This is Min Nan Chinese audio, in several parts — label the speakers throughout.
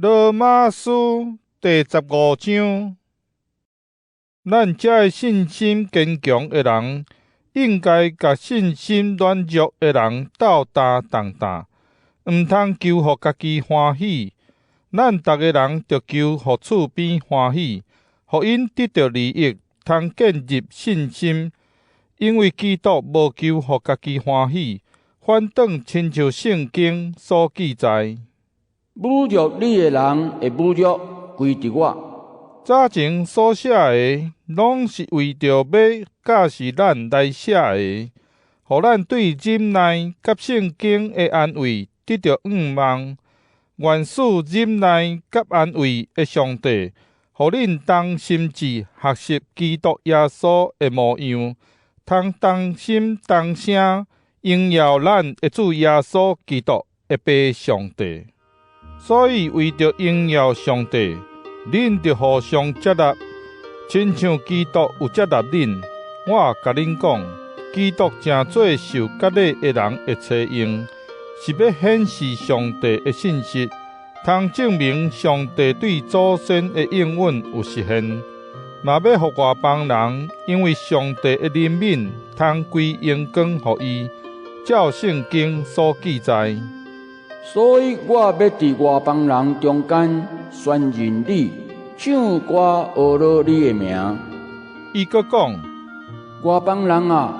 Speaker 1: 羅馬書第15章，咱這个信心堅強的人，應該共信心軟弱的人鬥擔重擔，毋通求予家己歡喜。咱逐个人著求予厝邊歡喜，予𪜶得著利益，通建立信心。因為基督無求予家己歡喜，反轉親像聖經所記載：
Speaker 2: 侮辱你的人的侮辱歸佇我。
Speaker 1: 早前所寫的，攏是為著欲教示咱來寫的，予咱對忍耐佮聖經的安慰得著向望。願賜忍耐佮安慰的上帝，予恁同心志學習基督耶穌的模樣，通同心同聲榮耀咱的主耶穌基督的爸上帝。所以為著榮耀上帝，恁著互相接納，親像基督有接納恁。我共恁講，基督成做受割禮的人的冊用，是欲顯示上帝的信實，通證明上帝對祖先的應允有實現，嘛欲予外邦人因為上帝的憐憫，通歸榮光予伊。照聖經所記載：
Speaker 2: 所以我欲佇外邦人中間宣認你，唱歌呵咾你的名。
Speaker 1: 伊閣講：
Speaker 2: 外邦人啊，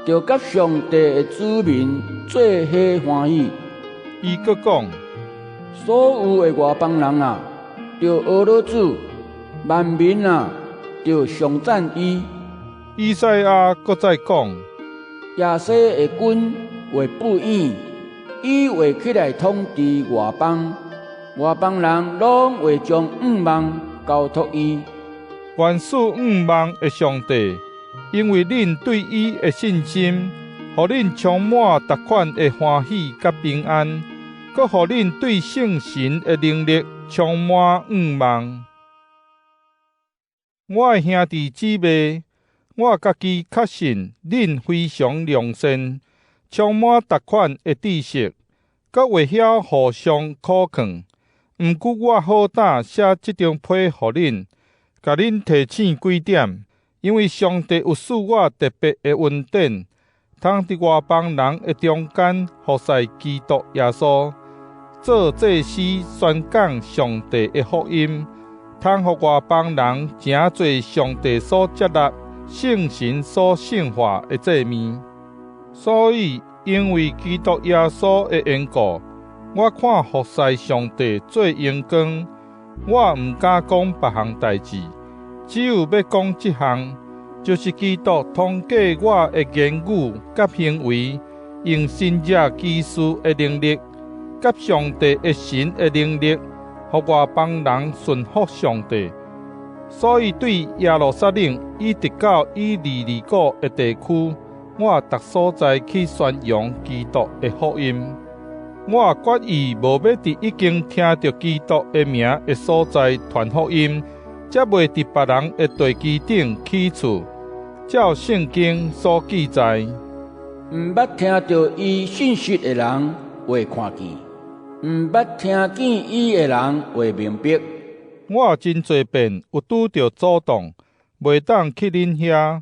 Speaker 2: 著佮上帝的子民做伙歡喜。
Speaker 1: 伊閣講：
Speaker 2: 所有的外邦人啊，著呵咾主；萬民啊，著頌讚伊。
Speaker 1: 以賽亞閣再講：
Speaker 2: 耶西的根會布影，伊會起來統治外邦，外邦人攏會將向望交託伊。
Speaker 1: 願賜向望的上帝，因為恁對伊的信心，予恁充滿逐款的歡喜佮平安，閣予恁對聖神的能力充滿向望。我的兄弟姊妹，我家己確信恁非常良善，充滿逐款的知識，閣會曉互相苦勸。毋過我好膽寫這張批予恁，共恁提醒幾點，因為上帝有賜我特別的恩典，通佇外邦人的中間服侍基督耶穌，做祭司宣講上帝的福音，通予外邦人成做上帝所接納、聖神所聖化的祭物。所以，因為基督耶穌的緣故，我看服侍上帝做榮光。我毋敢講別項代誌，只有欲講這項，就是基督通過我的言語佮行為，用神蹟奇事的能力，佮上帝的神的能力，予外邦人順服上帝。所以對耶路撒冷一直到以利里古的地區，我逐所在去宣揚基督的福音。我決意無欲佇已經聽著基督的名的所在傳福音，才袂佇別人的地基頂起厝。照聖經所記載：
Speaker 2: 毋捌聽著伊信息的人會看見，毋捌聽見伊的人會明白。
Speaker 1: 我真濟遍有拄著阻擋，袂當去恁遐。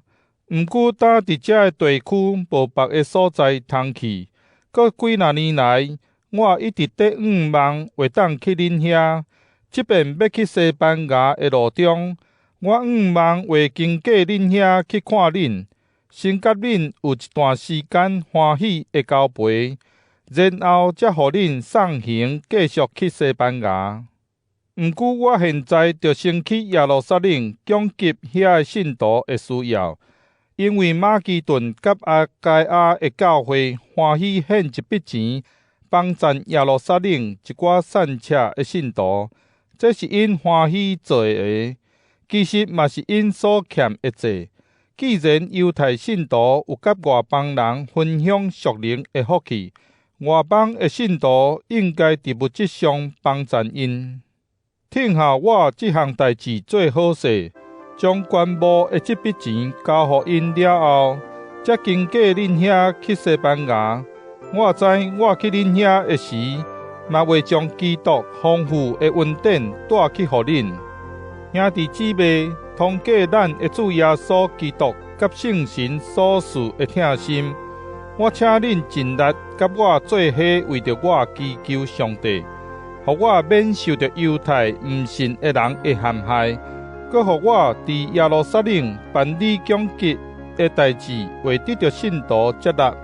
Speaker 1: 毋過當佇這个地區無別个所在通去，閣幾若年來，我一直佇向望會當去恁遐。這遍欲去西班牙的路中，我向望會經過恁遐去看恁，先佮恁有一段時間歡喜的交陪，然後才予恁送行，繼續去西班牙。毋過我現在著先去耶路撒冷，供給遐的信徒的需要，因為馬其頓佮亞該亞的教會歡喜獻一筆錢，幫贊耶路撒冷一寡散赤的信徒，這是𪜶歡喜做的，其實嘛是𪜶所欠的債。既然猶太信徒有佮外邦人分享屬靈的福氣，外邦的信徒應該佇物質上幫贊𪜶。聽候我這項代誌做好勢，將捐募的這筆錢交予𪜶了後，才經過恁遐去西班牙。我知我去恁遐的時，嘛會將基督豐富的恩典帶去予恁。兄弟姊妹，通過咱的主耶穌基督佮聖神所賜的疼心，我請恁盡力佮我做伙為著我祈求上帝，予我免受著猶太毋信的人的陷害，閣予我佇耶路撒冷辦理講結的代誌會得著信徒接納。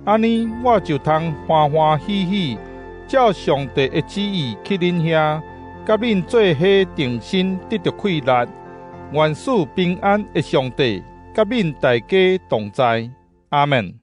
Speaker 1: 按呢，我就通歡歡喜喜，照上帝的旨意去恁遐，佮恁做伙重新得著氣力。願賜平安的上帝，佮恁大家同在。阿們。